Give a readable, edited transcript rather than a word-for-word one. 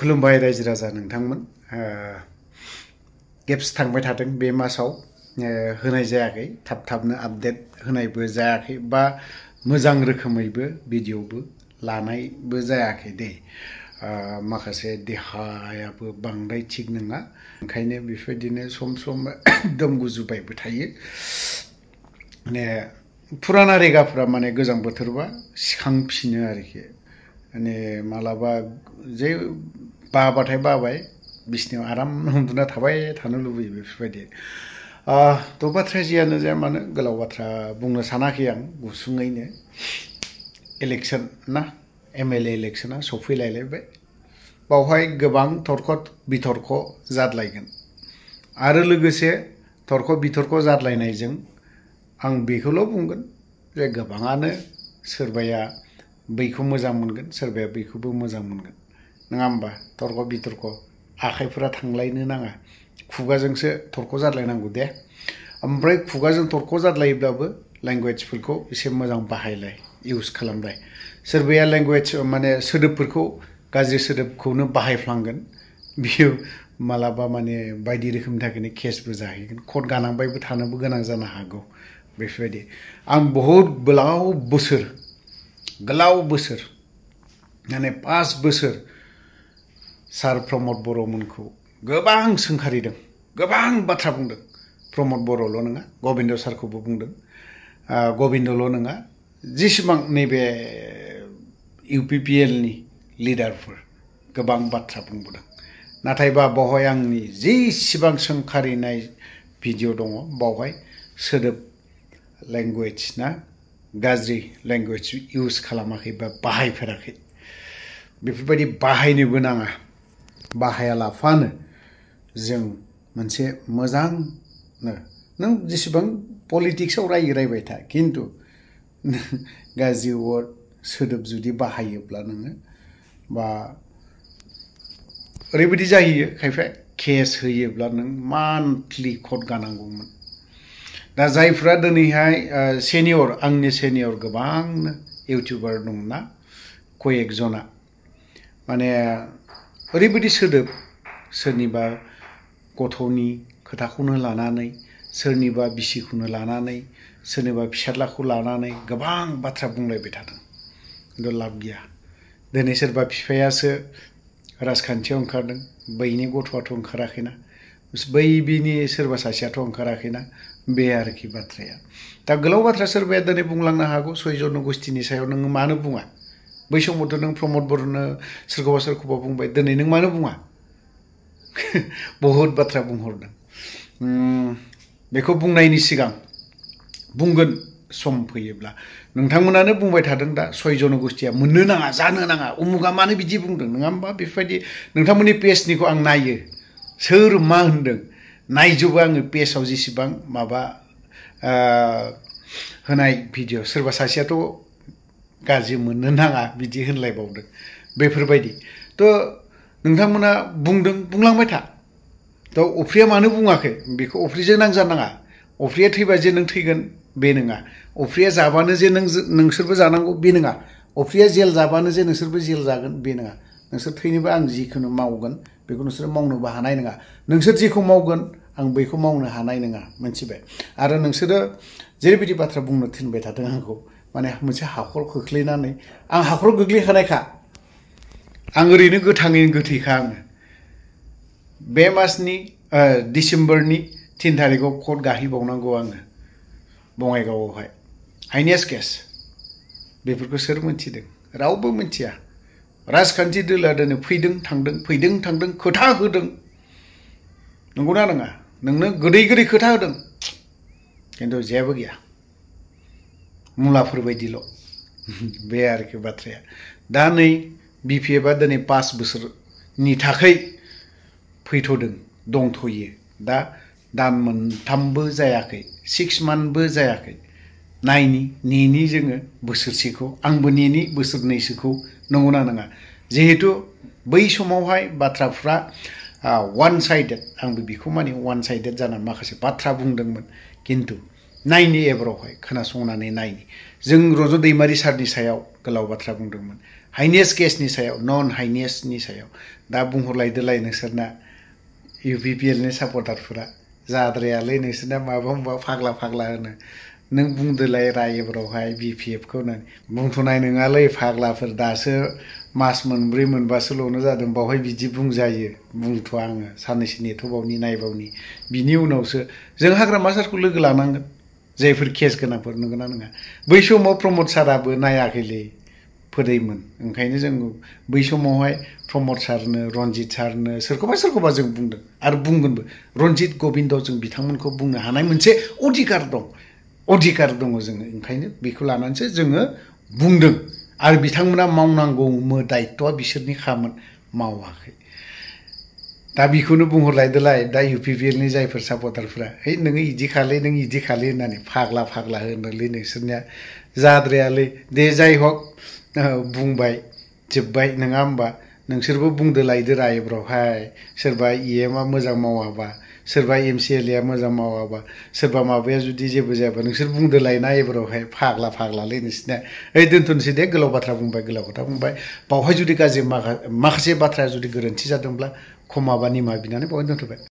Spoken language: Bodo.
खुलुमबाय रायजो राजा नोंथांमोन गेप्स थांबाय थादों बे मासाव होनाय जायाखै थाबनो आपडेट होनायबो जायाखै बा मोजां रोखोमैबो भिडिअबो लानायबो जायाखै दे माखासे देहायाबो बांद्राय थिग नङा ओंखायनो बेफोरबायदिनो सम दम गुजुबायबो थायो माने फुराना रेगाफ्रा माने गोजां बोथोरबा सिखांफिनो आरोखि माने मालाबा जे बाबाथाय बाबाय बिसनायाव आराम उन्दुना थाबाय थानो लुबैयो बेफोरबायदि थ' बाथ्राया जियानो जाया मानो गोलाव बाथ्रा बुंनो सानाखै आं गुसुङैनो इलेक्सन ना MLA इलेक्सना सफैलायलायबाय बावहाय गोबां तर्क बितर्क जादलायगोन आरो लोगोसे तर्क बितर्क जादलायनायजों आं बेखौल' बुंगोन जे गोबाङानो सोरबाया बैखौ मोजां मोनगोन सोरबाया बैखौबो मोजां मोनगोन नङा होमबा तर्क बितर्क आखाइफोरा थांलायनो नाङा खुगाजोंसो तर्क जादलायनांगौ दे ओमफ्राय खुगाजों तर्क जादलायोब्लाबो लेंगुवेजफोरखौ एसे मोजां बाहायलाय इउज खालामलाय सोरबाया लेंगुवेज माने सोदोबफोरखौ गाज्रि सोदोबखौनो बाहायफ्लांगोन बियो मालाबा माने बायदि रोखोमनि थाखायनो केसबो जाहैगोन कट गानांबायबो थानोबो गोनां जानो हागौ बेफोरबायदि आं बहुद गोलाव बोसोर माने 5 बोसोर सार प्रमद बर'मोनखौ गोबां सोंखारिदों गोबां बाथ्रा बुंदों प्रमद बर'ल' नङा गबिन्द सारखौबो बुंदों गबिन्दल' नङा जेसेबां नैबे UPPL नि लिडारफोर गोबां बाथ्रा बुंबोदों नाथायबा बावहाय आंनि जेसेबां सोंखारिनाय भिडिअ दङ बावहाय सोदोब लेंगुवेज ना गाज्रि लेंगुवेज इउज खालामाखै बा बाहायफेराखै बेफोरबायदि बाहायनोबो नाङा बाहायालाफानो जों मोनसे मोजां नों जेसेबां पलिटिक्सआव रायबाय था खिन्थु गाज्रि वर्ड सोदोब जुदि बाहायोब्ला नोङो बा ओरैबायदि जाहैयो खायफा केस होयोब्ला नों मान्थलि कट गानांगौमोन दा जायफ्रा दिनैहाय सेनियर आंनि सेनियर गोबांनो इउटिउबार दंना कयेकजना माने ओरैबायदि सोदोब सोरनिबा गथ'नि खोथाखौनो लानानै सोरनिबा बिसिखौनो लानानै सोरनिबा फिसाज्लाखौ लानानै गोबां बाथ्रा बुंलायबाय थादों खिन्थु लाब गैया दिनै सोरबा बिफायासो राजखान्थियाव ओंखारदों बैनि गथ'आथ' ओंखाराखैना बै बिनि सोरबा सासेयाथ' ओंखाराखैना बे आरोखि बाथ्राया दा गोलाव बाथ्रा सोरबाया दिनै बुंलांनो हागौ 6 जन'गोष्ठीनि सायाव नोङो मानो बुङा बै समावथ' नों प्रमद बर'नो सोरखौबा बुंबाय दिनै नों मानो बुङा बहुद बाथ्रा बुंहरदों बेखौ बुंनायनि सिगां बुंगोन सम फैयोब्ला नोंथांमोनानो बुंबाय थादों दा 6 जन'गोष्ठीया मोननो नाङा जानो नाङा उमुगा मानो बिदि बुंदों नङा होमबा बेफोरबायदि नोंथांमोननि पेजनिखौ आं नायो सोर मा होनदों नायजोबो आङो पेजाव जेसेबां माबा होनाय भिडिअ सोरबा सासेयाथ' गाज्रि मोननो नाङा बिदि होनलायबावदों बेफोरबायदि थ' नोंथांमोना बुंलांबाय था थ' अफ्रिया मानो बुङाखै बेखौ अफ्रिजों नांजानाङा अफ्रिया थैबा जे नों थैगोन बे नङा अफ्रिया जाबानो जे नोंसोरबो जानांगौ बे नङा अफ्रिया जेल जाबानो जे नोंसोरबो जेल जागोन बे नङा नोंसोर थैनोबो आं जिखुनु मावगोन बेखौ नोंसोर मावनोबो हानाय नङा नोंसोर जेखौ मावगोन आं बैखौ मावनो हानाय नङा मोनथिबाय आरो नोंसोरो जेरैबायदि बाथ्रा बुंनो थिनबाय थादों आंखौ माने मोनसे हाखर खोख्लैनानै आं हाखराव गोग्लैखानायखा आं ओरैनो गोथाङैनो गोथैखा आङो बे मासनि डिसेम्बरनि 3 थारिखआव कट गाहैबावनांगौ आङो बङाइगावआवहाय हाइनेस केस बेफोरखौ सोर मोनथिदों रावबो मिथिया राजखान्थि दोला दिनै फैदों थांदों खोथा होदों नंगौना नङा नोंनो गोदै खोथा होदों खिन्थु जेबो गैया मुलाफोर बायदिल' बे आरोखि बाथ्राया दा नै BPFआ दिनै 5 बोसोरनि थाखाय फैथ'दों दंथ'यो दा दान मोनथामबो जायाखै 6 मान्थबो जायाखै नेनि जोङो बोसोरसेखौ आंबो नेनि बोसोरनैसोखौ नंगौना नङा जिहेतु बै समावहाय बाथ्राफ्रा वान साइडेड आंबो बेखौ माने वान साइडेड जाना माखासे बाथ्रा बुंदोंमोन खिन्थु नायनि एबारावहाय खोनासंनानै नायनि जों रज' दैमारि सारनि सायाव गोलाव बाथ्रा बुंदोंमोन हाइनेस केसनि सायाव नन हाइनेसनि सायाव दा बुंहरलायदोलाय नोंसोरना UPPLनि सापर्टारफोरा जाद्रायालै नोंसोरना माबा माबा फाग्ला फाग्ला होनो नों बुंदोलाय रायोफोरावहाय BPF खौ बुंथ'नाय नङालै फाग्लाफोर दासो मास मोनब्रै मोनबासोल'नो जादों बावहाय बिदि बुंजायो बुंथ'आ आङो साननैसो नेथ'बावनि नायबावनि बिनि उनावसो जों हाग्रामा सारखौ लोगो लानांगोन जायफोर केस गोनांफोर नंगौना नङा बै समाव प्रमद साराबो नायाखैलै फोदैमोन ओंखायनो जों बै समावहाय प्रमद सारनो रनजित सारनो सोरखौबा जों बुंदों आरो बुंगोनबो रनजित गबिन्द जों बिथांमोनखौ बुंनो हानाय मोनसे अधिकार दङ जोङो ओंखायनो बेखौ लानानैसो जोङो बुंदों आरो बिथांमोना मावनांगौ दायित्वआ बिसोरनि खामोन मावाखै दा बेखौनो बुंहरलायदोलाय दा UPPLनि जायफोर सापर्टारफोरा है नोङो इदि खालै होननानै फाग्ला होनोलै नोंसोरनिया जाद्रायालै दे जाय हक बुंबाय जोब्बाय नङा होमबा नोंसोरबो बुंदोलायदो रायब्रावहाय सोरबा EMआ मोजां मावाबा सोरबा MCLA आ मोजां मावाबा सोरबा माबाया जुदि जेबो जायाबा नोंसोर बुंदोलायना एबारावहाय फाग्लालै नोंसिना ओइ दोनथ'नोसै दे गोलाव खोथा बुंबाय बावहाय जुदि गाज्रि माखासे बाथ्राया जुदि गोरोन्थि जादोंब्ला क्षमा बा निमाहा बिनानै बावहाय दोनथ'बाय